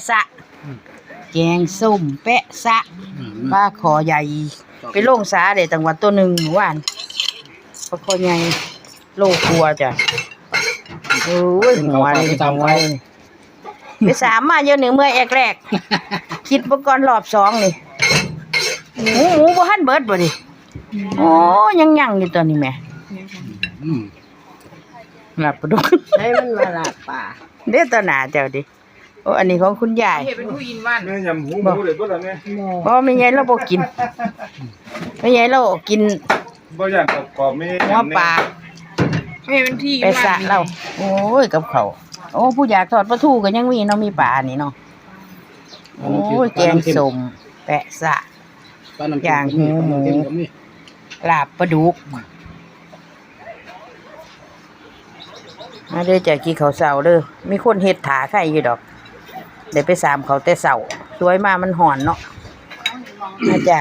ສະ ອືມ ແກງສົ້ມແປະສະ ອືມ ປາຄໍໃຫຍ່ ໄປລົງສາໄດ້ຕັ້ງວ່າໂຕໜຶ່ງມື້ວານ ປາຄໍໃຫຍ່ໂລກວ່າຈ້ະ. ໂອ້ຍ ຫົວນີ້ ໄປສາມມາຢູ່ນີ້ ເມື່ອຍແອກແລກ ຄິດເບິ່ງກ່ອນ ຮອບສອງນີ້ ໝູ ໝູບໍ່ທັນເບິດບໍ່ນີ້? ໂອ້ ຍັງໆຢູ່ຕອນນີ້ແໝ່ ອືມ ລາບປາດຸກ ໃຜມັນວ່າລາບປາ ເດ້ ຕໍ່ໜ້າເຈົ້າເດ້. ໂອ້ ອັນນີ້ຂອງຄຸນຍາຍ ເຮັດເປັນຜູ້ອີນວັນ ແມ່ຍຳຫູ ບໍ່ ໝູໄດ້ເບິດລະແມ່ ບໍ່ ແມ່ໃຫຍ່ລາວບໍ່ກິນ ແມ່ໃຫຍ່ລາວກິນ ບໍ່ ຢ້ານກອບໆ ແມ່ ຫົວປາ ແມ່ເປັນທີ່ ແປະສະລາວ ໂອ້ຍ ກັບເຂົ້າ ໂອ້ ຜູ້ຢາກທອດປາທູກໍຍັງມີເນາະ ມີປານີ້ເນາະ ໂອ້ຍ ແກງສົ້ມແປະສະ ປານ້ຳ ຍ່າງຫູໝູ ປານ້ຳເຄັມກໍມີ ລາບປາດຸກ. ມາເດີຈ້າ ກິນເຂົ້າເຊົ້າເດີ ມີຄົນເຮັດຖ້າໃຄຢູ່ດອກ ໄດ້ໄປສາມເຂົ້າແຕ່ເຊົ້າ ສວຍມາມັນຮ້ອນເນາະ ມາຈ້າ.